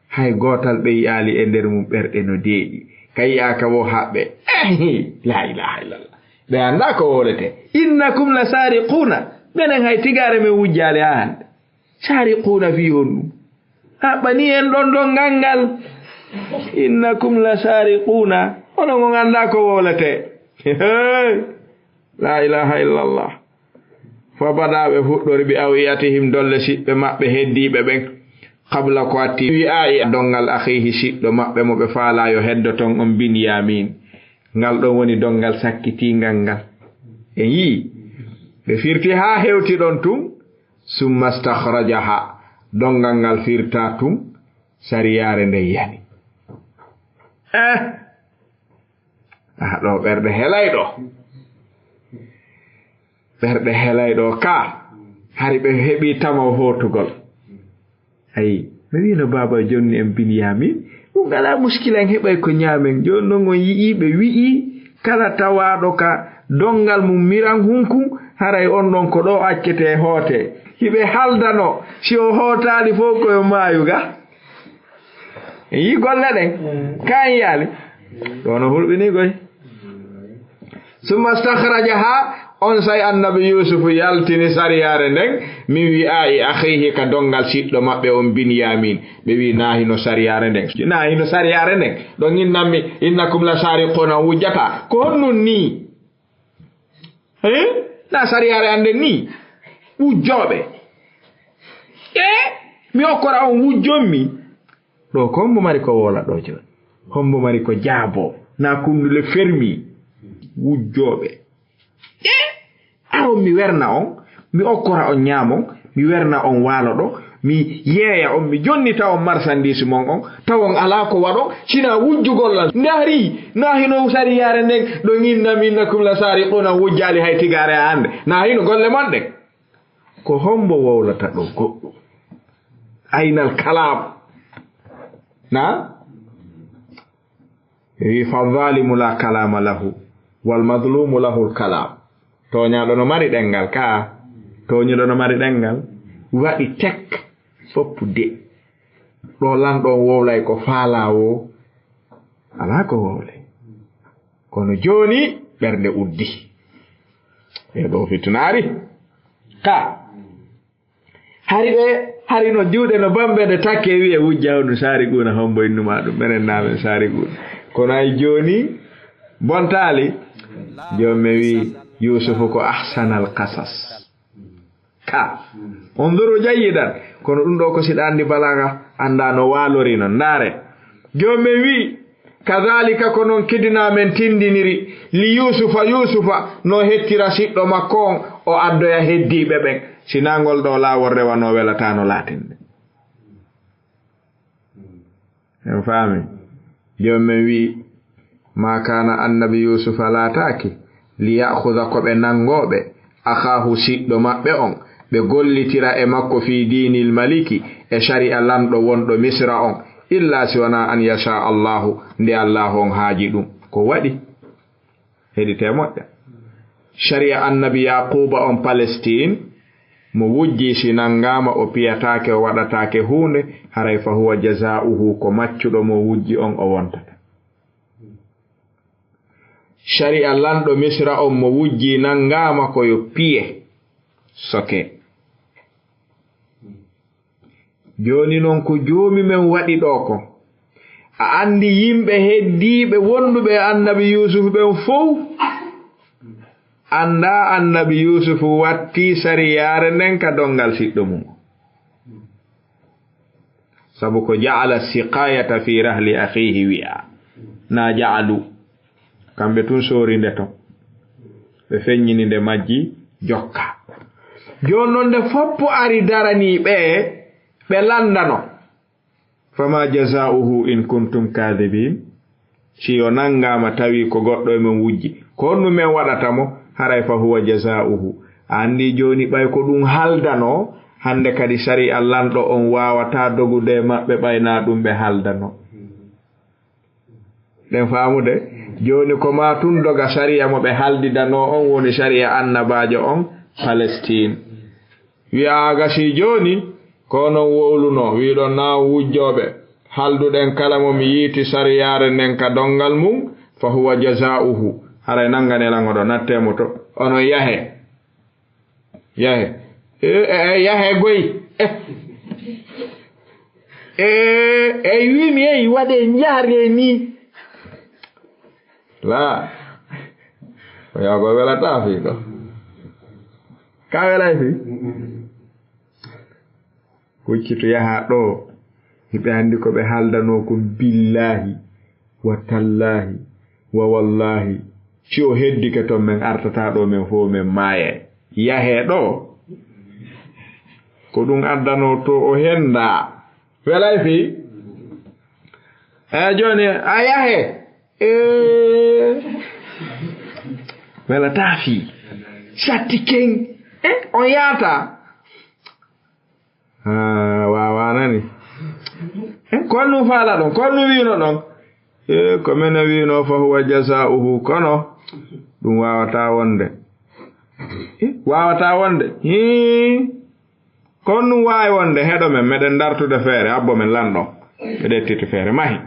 Hay gootal ɓe yi'aali e nder mum ɓerɗe no deeƴi. Ka yi'aaka wo haɓɓe. Ehi, laa ilaaha illallah. Ɓe anndaa ko wowletee. Innakum la sariquna. Menen hay tigaare men wujjaali haa hannde. Sariquna fii honɗum? Haɓɓanii en ɗon donngal ngal. Innakum la sariquna. Onon on anndaa ko wowletee. Hey! Laa ilaaha illallah. Fa badaa, ɓe fuɗɗori, bi aw'iyatihim, dolle siɓɓe maɓɓe heddiiɓe ɓen. Qabla, ko atti, wi'aa'i donngal akhiihi, siɗɗo maɓɓe mo ɓe faalaa yo heddo ton on, Binyaamin. Ngal ɗon woni donngal sakkitiingal ngal. En yi'i. Ɓe firti haa hewti ɗon tun. Summa stakhrajaha. Donngal ngal firtaa tun, sariyaare nden yani. Eh! Ah, ɗo ɓerɗe helay ɗo. Ɓerɗe helay ɗo ka. Hari ɓe heɓi tamaw hootugol. Ayi, mi wi'ino baaba jonni en Binyaamin, ɗum alaa muskila, en heɓay ko ñaamen. Jooni non on yi'ii ɓe wi'ii, kala tawaaɗo ka donngal mum miran hunkun, haray on ɗon ko ɗo accetee hootee. Hiɓe haldano, si o hootaali fow ko yo maayu ga. En yii golle ɗen, kaa en yaali? Ɗo no hulɓinii koy. Summa stakhrajaha, on say annabi Yuusufu yaltini sariyaare nden, min wi'aa'i akhiihi, ka donngal siɗɗo maɓɓe on Binyaamin. Ɓe wi'i, naa hino sariyaare nden, naa hino sariyaare nden. Ɗon innanmi, innakum la sariquna, wujjata. Ko honɗum nii? Eh? Naa sariyaare an nden nii? Wujjooɓe. Eh? Mi okkora on wujjommi. Ɗo ko hombo mari ko woola ɗo jooni? Hombo mari ko jaabo? Naa kundule fermi. Wujjooɓe. Eh? Aron mi werna on, mi okkora on ñaamon, mi werna on waalo ɗo, mi yeeya on, mi jonnita on marsandiisi mon on, tawon alaa ko waɗon, sinaa wujjugol lan. Ndaari, naa hino sariyaare nden, ɗo innanmi innakum la sariquna, wujjaali hay tigaare hannde. Naa hino golle mon ɗen? Ko hombo wowlata ɗo goɗɗum? Aynal kalaam? Na? Wi fa zalimu la kalama lahu, wal mazlumu lahu al kalam. Tooñaaɗo no mari ɗenngal ka, tooñuɗo no mari ɗenngal. Waɗi tek, foppu de. Ɗo lanɗo on wowlay ko faalaa woo, Alaa ko wowle. Kono jooni ɓernde uddi. E ɗo fitnaari. Ka. Hari ɓe, hari no juuɗe no bambe nde takke wi'e wujja hono saari guuna hombo innuma ɗum. Menen naamen saari guuna. Kono ay jooni bontaali. Joom men wi Yuusufu ko ahsanal qasas. Ka. Unzuru jayyidan. Kono ɗum ɗo ko siɗa anndi balaga, annda no waalori non. Ndaare. Joom men wi, kadhalika ko non kidna men tindiniri, li Yuusufa, Yuusufa no hettira siɗɗo makko on, o addoya heddiiɓe ɓen. Si na ngol ɗo laawol rewano welataano laatinde. En faami? Joom men wi'i, "Ma kana annabi Yuusufa laataaki, li ya'khudha ko ɓe nanngooɓe, akhaahu siɗɗo maɓɓe on, ɓe gollitira e makko fii diinil maliki, e shari'a lanɗo wonɗo Misra on, illa si wanaa an yasha Allahu, nde Allahu on haaji ɗum." Ko waɗi? Heɗitee moƴƴa. Shari'a annabi Yaquuba on Palestine, mo wujji si nanngaama o piyataake, o waɗataake huunde, haray fa huwa jazaa'uhu, ko maccuɗo mo wujji on o wontata. Shari'a lanɗo Misra on mo wujji nanngaama ko yo piye, soke. Jooni non ko Joomi men waɗi ɗoo ko. A anndi yimɓe heddiiɓe wonduɓe e annabi Yuusuf ɓen fow? Anndaa annabi Yuusuf wattii sariyaare nden ka donngal siɗɗo mum. Sabu ko ja'ala siqayata fi rahli akhihi wi'a. Na ja'alu. Kamɓe tun soori nde ton. Ɓe feññini nde majji jokka. Jooni non nde foppo ari daranii ɓe, ɓe lanndano. Fama jazaa'uhu in kuntum kaadibin. Si o nanngaama tawi ko goɗɗo e men wujji, ko honɗum men waɗata mo? Haray fa huwa jazaa'uhu. A anndi jooni ɓay ko ɗum haldanoo, hannde kadi sari'a lanɗo on waawataa dogude e maɓɓe ɓay na ɗum ɓe haldanoo. Ɗen faamude? Jooni ko maa tun doga sariya mo ɓe haldidanoo on woni sariya annabaajo on Palestine. Wi'a a gasii jooni, ko non wowlunoo, wi'ɗon naa on wujjooɓe. Halduɗen kala mo mi yiiti sariyaare nden ka donngal mum, fa huwa jazaa'uhu. Haray nanngane lan oɗo, nattee moto, onon yahee. Yahe. E, e, e, yahe goy. E. E, e, wiimi, e, waɗe njaare ni. La. Ko yaa ko welataa fii ko. Ka welay fii? Huccitu yaha ɗo. Hiɓe anndi ko ɓe haldanoo kon billaahi. Wa tallaahi, wa wallaahi, si o heddike ton, men artataa ɗo, men fow men maayay. Yahee ɗo, ko ɗum addanoo to o henndaa. Welay fii? Eey, jooni, a yahee? Ee, welataa fii. Satti ken, e, on yaataa. Haa, waawaa nani. Eh, ko honɗum faalaɗon? Ko honɗum wi'unoɗon? Eh, ko menen wi'unoo, fa huwa jazaa'uhu, kono ɗum waawataa wonde. Eh, waawataa wonde? Hii. Ko honɗum waawi wonde? Heɗo men, meɗen dartude feere, abbo men lanɗo. Meɗen ƴettiti feere, mahi.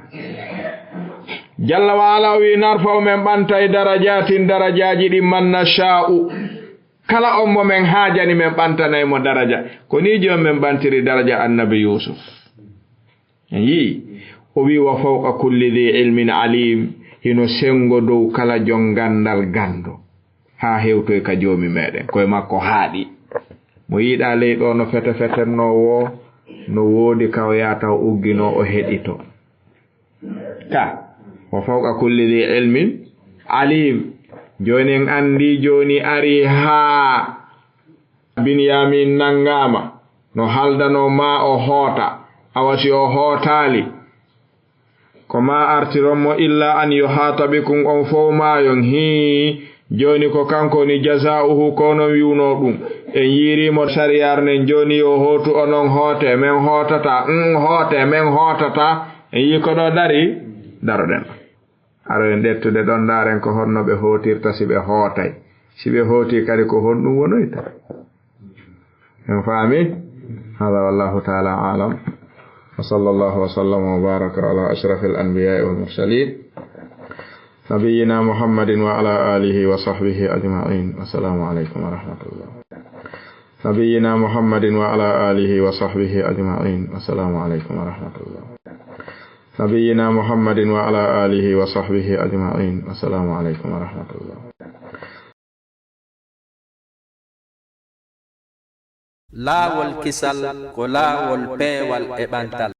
Jalla wa ala o wi'i, narfa'u, men ɓantay darajaatin, darajaaji ɗin, man nashaa'u. Kala on mo men haajani, men ɓantanay mo daraja. Ko nii jooni men ɓantiri daraja annabi Yuusuf. En yi'i? O wi'i, "Wa fawqa kulli dhi ilmin alim." Hino senngo dow kala jon ganndal ganndo. Haa hewtoy ka Joomi meɗen. Koye makko haaɗi. Mo yiɗaa ley ɗo no fete fetennoo woo, no woodi ka o yaata o ugginoo o heɗito. Ka, wa fawqa kulli dhi ilmin alim. Jooni en anndi jooni ari haa Binyamin nanngaama, no haldanoo maa o hoota, awa si o hootaali, ko maa artiron mo illa an yuhaata bikum on fow maayon, hii, jooni ko kanko woni jazaa'uhu, ko onon wi'unoo ɗum. En yi'iri mo sariyar nden, jooni yo hootu, onon hootee, men hootataa, mm, hootee, men hootataa. En yi'i ko ɗo dari, daroɗen. Aroyen ƴettude ɗon, ndaaren ko honno ɓe hootirta si ɓe hootay. Si ɓe hootii kadi ko honɗum wonoyta. En faami? Hada wallahu ta'ala a'lam. Wa sallallahu wa sallama wa baraka ala ashrafil anbiya'i wal mursalin. نبينا محمد وعلى آله وصحبه أجمعين. السلام عليكم ورحمة الله. نبينا محمد وعلى آله وصحبه أجمعين. السلام عليكم ورحمة الله. نبينا محمد وعلى آله وصحبه أجمعين. السلام عليكم ورحمة الله. Laawol kisal ko laawol peewal e ɓantal.